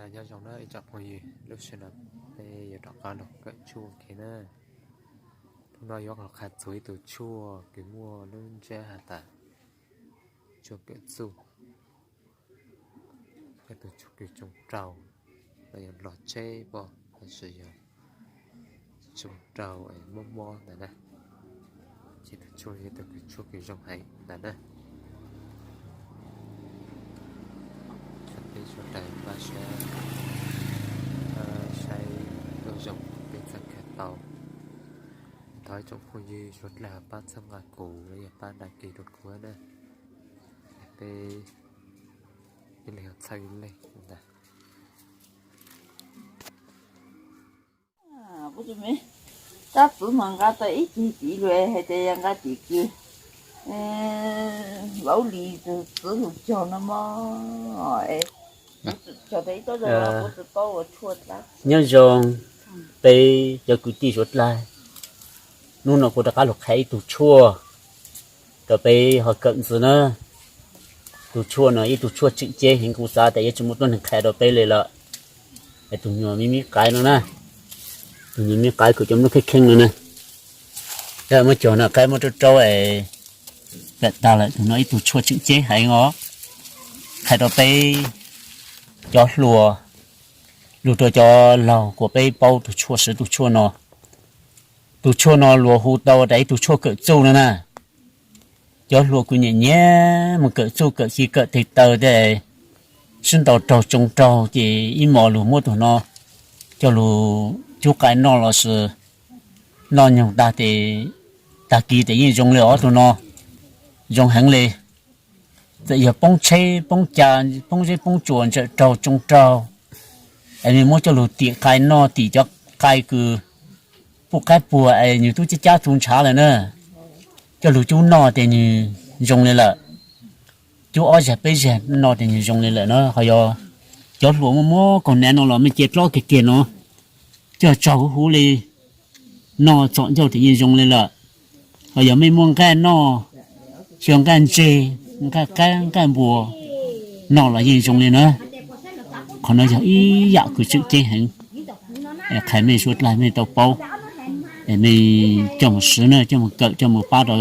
Nyob zoo na ib tsoom phooj ywg, lub sij hawm no peb yuav rov qab los kawm tshuaj ua ke na. Hnub no yuav los qhia txog ib tug tshuaj kws muaj lub ntsiab has tas tshuaj kawm txuj, yog tus tshuaj kws tsoo raug, los yog log tseb pom lossis yog tsoo raug mob mob ntawd na. Ces tus tshuaj yog tus kws tshuaj kws zoo heev ntawd na. Peb sawv daws pab saib, saib tuaj zoo peb txhaj khaws tau. Thov ib tsoom phooj ywg suav dlawg pab txhawb nqa kuv los yog pab dag kis rau kuv na. Peb ib leeg txhawb ib leeg ntag. Tab txwv mas nqa tau ib ceg tid lawm hais tias yog nqa tim kws Vauv Lis tus txwv lug cog no mog. Nyob zoo peb cov kwv tij suav dlawg, hnub no kuv rov qab lug qhia ib tug tshuaj rau peb ho kawm ntxiv na. Tus tshuaj no ib tug tshuaj tseem ceeb heev, kuv xav tias yuav tsis muaj tuab neeg qhia rau peb li lawm. Tus nyuag me me qaib no na, tus nyuag me qaib kws cov nplooj kheej kheej no na, muab cog no qaib muab rau rau es lawm tag lawm. Tus no ib tug tshuaj tseem ceeb heev os, qhia rau peb cov hluas, lug rau cov laug kuas peb paub tus tshuaj, siv tus tshuaj no. Tus tshuaj no luag hu tau tas ib tug tshuaj kawm txuj no na. Cov hluas kws nyiam nyiam mus kawm txuj kawm ci kawm teg taw tej, sib ntaus raug tsoo raug ces ib hmos lug muab tus no coj lug cub qai noj lossis noj nyoog tag ces tag kis ces yeej zoo li os. Tus no zoo heev li. Txawm yog poob tsheb poob ca, poob zeb poob tsuas, ntsawm raug tsoo raug, es nws muab coj lug tim qai noj, tim cov qai kws puj qaib puag es nws tub cab cab txu ntshav lawm na, coj lug cub noj ces nws zoo li lawm. Cub ob zag peb zag noj ces nws zoo li lawm na. Ho yog cov hluas muaj muab kaug nav no los mej cia dlob kiag kiag no, coj tsaug huv huv li, noj txom ncauj ces yeej zoo li lawm. Ho yog mej muaj nqaij noj, xyov nqaij ntseg, nqaij qaib nqaij npua noj los yeej zoo li na. Qhov no yog ib yam kws tseem ceeb heev, qhia mej suav dlawg mej tau paub, mej coj mus siv na, coj mus kawm coj mus pab rau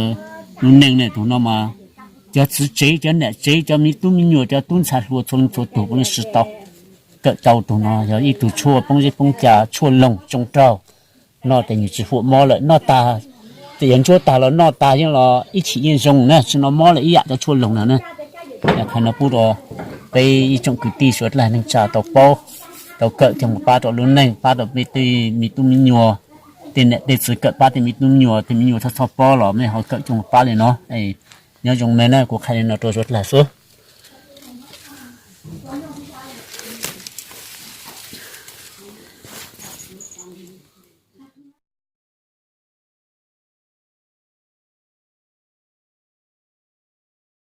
lub neej na. Tus no mas cov txiv tsev cov niam tsev cov me tub me nyuam cov tub ntxhais hluas txhua leej txhua tug puav leej siv tau, kawm tau. Tus no yog ib tug tshuaj poob zeb poob ca tshuaj loog tsoo raug, noj ces nws tsis huam mob lawm, noj tag, txawm yog ntsuab tag los noj tag yeej los ib chim yeej zoo na, tsis noj mob lawm ib yam cov tshuaj loog no na. Qhov no pub rau peb ib tsoom kwv tij suav dlawg neej tsa tau paub, tau kawm coj mus pab rau lub neej, pab rau peb tej me tub me nyuam, tej niam tej txiv kawm pab tej me tub me nyuam, tej me nyuam txhob txhob paub los mej ho kawm coj mus pab li no. Nyob zoo mej na, kuv qhia li no rau suav dlawg xwb.